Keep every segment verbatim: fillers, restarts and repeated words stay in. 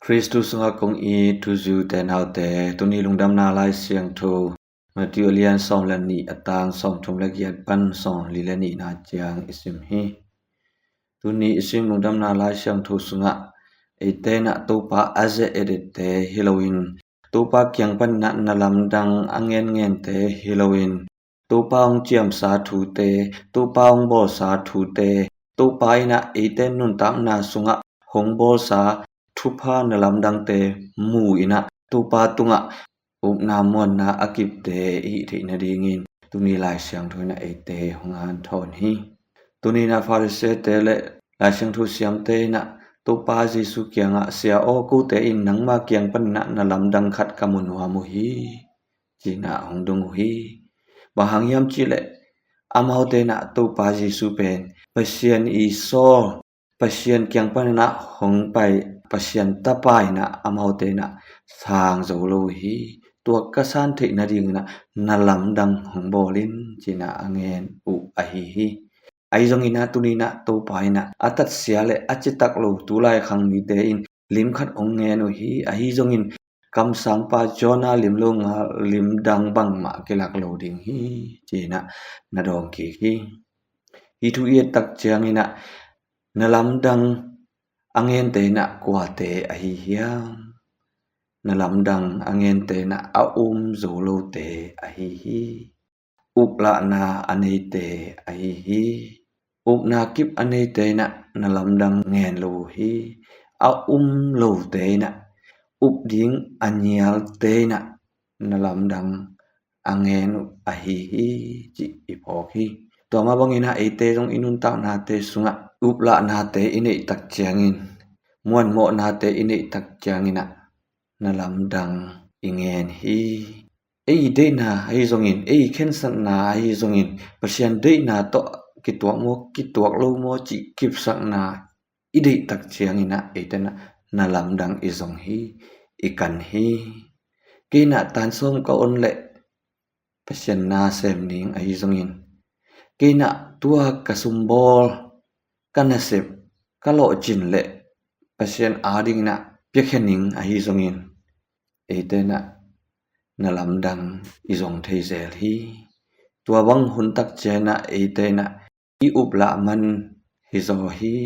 Khristu sungah kong it u zi u te nau te, tuni lungdamna Lai Siangtho Matthew a lian sawm le nih, a tang sawmthum le giat pan sawmli le nihna ciang i sim hi. Tuni i sim lungdamna Lai Siangtho sungah eite in ah Topa a ze-et-ette hi loin, Topa kiang panin ah na lamdang a ngengente hi loin, Topa hong ciamsa thute, Topa hong bawlsa thute, Topa in ah eite nuntakna sungah hong bawlsa thupha na lamdangte mu in ah, Topa tungah upna muanna a kipte i hih theih nadingin tuni Lai Siangtho in ah eite hong hanthawn hi. Tuni in ah Pharisee-te le Lai Siangtho siamte in ah Topa Jesu kiangah, "Sia aw, kote in nangma kiang panin ah na lamdang khat ka mu nuam uh hi," ci-in ah hong dong uh hi. Bang hang hiam cih leh amaute in ah Topa Jesu pen Pasian i sawl, Pasian kiang panin ah hong pai, Pasian tapa in ah amaute in ah sang zo lo uh hi. Tua ka san theih nadingin ah na lamdang hong bawl in, ci-in ah a ngen uh ahi hi. Ahi zongin ah tuni in ah Topa in ah a tatsia le a citak lo tulai khang mite in lim khat hong ngen uh hi. Ahi zongin kamsangpa Jonah lim lo ngal limdang bangmah kilak lo ding hi, ci-in ah na dawng kik hi. Hih thu i et tak ciangin ah na lamdang a ngente in ah kuate ahi hiam? Na lamdang a ngente in ah a um zo lote ahi hi. Uplahna a neite ahi hi. Upna kip a neite in ah na lamdang ngen lo uh hi. A um lote in ah, up ding a nialte in ah na lamdang a ngen uh ahi hi, cih i phawk hi. Tua mah bangin ah eite zong i nuntaknate sungah uplahnate i neih tak ciangin, muanmawhnate i neih tak ciangin ah na lamdang i ngen hi. Ei deihna ahi zongin, ei khensatna ahi zongin, Pasian deihna tawh kituak maw, kituak lo maw cih kipsakna i deih tak ciangin ah eite in ah na lamdang i zong hi, i kan hi. Kei in ah tansawm ka on leh Pasian na sem ning ahi zongin, kei in ah tua ka sumbawl, ka nasep, ka lawhcin leh Pasian adingin ah piakhia ning ahi zongin, eite in ah na lamdang i zong thei zel hi. Tua bang hun tak ciangin ah eite in ah i uplah man hi zaw hi.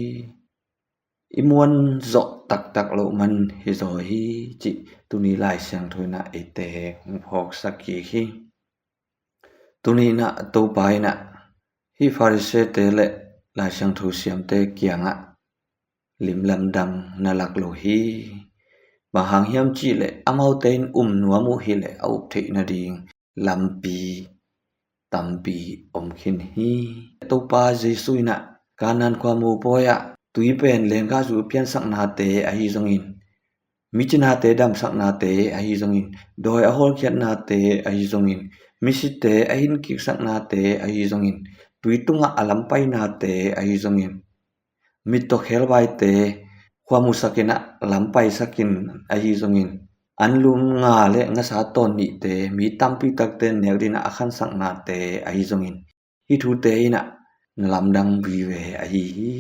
I muan zawh taktak loh man hi zaw hi, cih tuni Lai Siangtho in ah eite hong phawksak kik hi. Tuni in ah Topa in ah hih Pharisee-te le Lai Siangtho siamte kiangah lim lamdang na lak lo hi. Bang hang hiam cih leh amaute in um nuam uh hi leh a up theih nading lampi tampi om khin hi. Topa Jesu in ah Kanaan khua mopawi ah tui pen lenggahzu piansaknate ahi zongin, micinate damsaknate ahi zongin, dawi a hawlkhiatnate ahi zongin, misite a hinkiksaknate ahi zongin, tui tungah a lampainate ahi zongin, mittaw khebaite khua musakin ah lampaisakin ahi zongin, anlum nga le ngasa tawn nihte mi tampi takte nek dingin ah a khansaknate ahi zongin, hih thute in ah na lamdang vive ahi hi.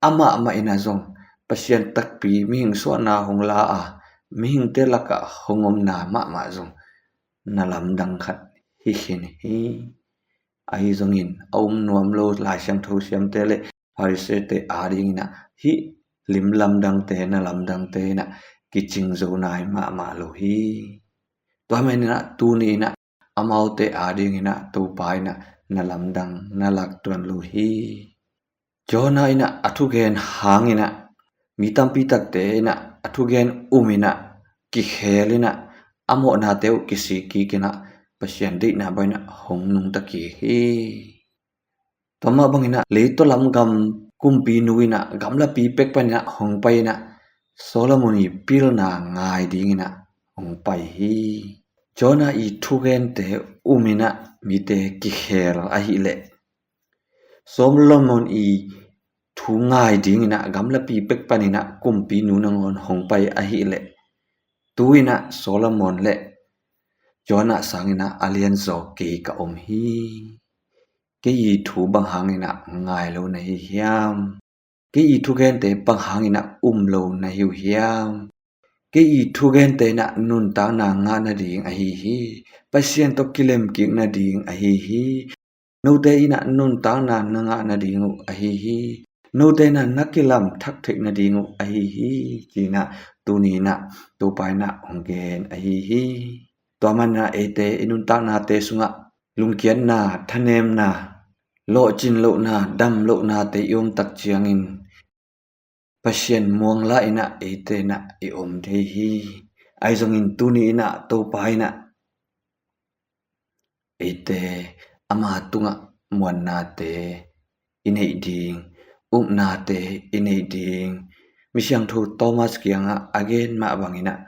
Amah mah in ah zong Pasian takpi mihing suahna hong la a, mihingte lakah hong omna mahmah zong na lamdang khat hi khin hi. Ahi zongin a um nuam lo Lai Siangtho siamte le Pharisee-te adingin ah hih lim lamdangte, na lamdangte in ah kicing zo nai mahmah lo hi. Tua manin ah tuni in ah amaute adingin ah Topa in ah na lamdang na lak tuan lo hi. Jonah in ah a thugen hangin ah mi tampi takte in ah a thugen um in ah kikhel in ah a mawhnate uh kisik kik in ah Pasian deihna bangin ah hong nungta kik hi. Tua mah bangin ah leitaw lam gam kumpinu in ah gamlapi pek panin ah hong pai in ah Solomon i pilna ngai dingin ah hong pai hi. Jonah i thugente um in ah mite kikhel ahih leh Solomon i thu ngai dingin ah gamlapi pek panin ah kumpinu nangawn hong pai ahih leh, tu in ah Solomon le Jonah sangin ah a lianzaw kei ka om hi. Kei i thu bang hangin ah ngai lo na hi hiam? Kei i thugente bang hangin ah um lo na hi uh hiam? Kei i thugente in ah nuntakna ngah nading ahi hi. Pasian tawh kilemkik nading ahi hi. Note in ah nuntakna na ngah nading uh ahi hi. Note in ah na kilam thak theih nading uh ahi hi, ci-in ah tuni in ah Topa in ah hong gen ahi hi. Tua manin ah eite i nuntaknate sungah lungkiatna, thanemna, lawhcin lohna, dam lohnate i om tak ciangin Pasian muang la in ah eite in ah i om thei hi. Ahi zongin tuni in ah Topa in ah eite ama tungah muannate i neih ding, upnate i neih ding. Misiangtho Thomas kiangah a gen mah bangin ah,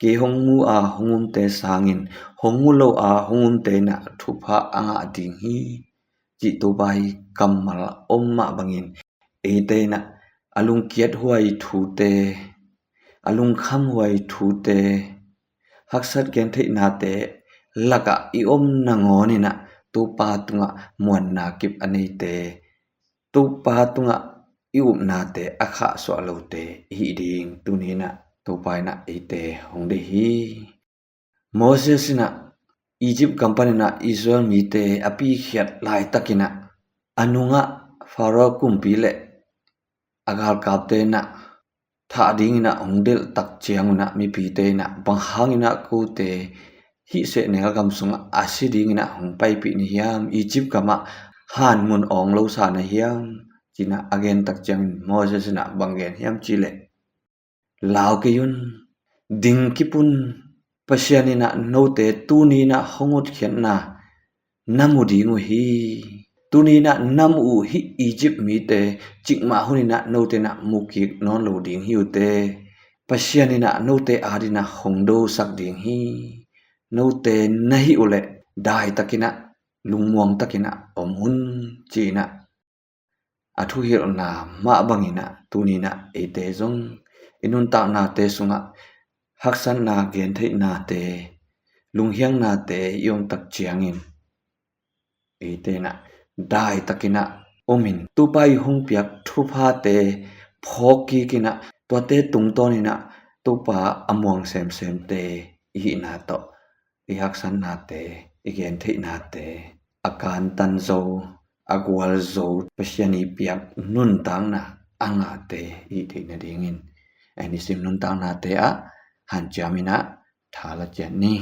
kei hong mu a hong umte sangin hong mu lo a hong umte in ah thupha a ngah ding hi, cih Topa i kammal om mah bangin eite in ah a lungkiat huai thute, a lungkham huai thute, haksat gentheihnate lakah i om nangawn in ah Topa tungah muanna kip a neite, Topa tungah i upnate a khahsuah lote i hih ding tuni in ah Topa in ah eite hong deih hi. Moses in ah Egypt gam panin ah Israel mite a pikhiat laitakin ah a nungah Pharaoh kumpi le a galkapte in ah thah dingin ah hong delh tak ciangun ah mipite in ah, bang hangin ah kote hih sehnel gam sungah a si dingin ah hong paipih na hiam, Egypt gamah hanmun awng losa na hiam, ci-in ah a gen tak ciangin Moses in ah bang gen hiam cih leh, lau kei un, ding kip un, Pasian in ah note tuni in ah hong utkhiatna na mu ding uh hi. Tuni in ah na muh uh hih Egypt mite cikmah hun in ah note in ah mu kik nawn lo ding hi uh teh. Pasian in ah note adingin ah hong dosak ding hi. Note na hih uh leh daitakin ah lungmuang takin ah om un, ci-in ah a thuhilhna mah bangin ah tuni in ah eite zong i nuntaknate sungah haksatna, gentheihnate, lunghiangnate i om tak ciangin eite in ah daitakin ah om in, Topa i hong piak thuphate phawk kik in ah tuate tungtawn in ah Topa a muang semsemte i hihna tawh i haksatnate, i gentheihnate a kantan zo, a gualzo, Pasian i piak nuntakna a ngahte i hih theih nadingin ei nisim nuntaknate ah hanciam in ah thala ciat ni.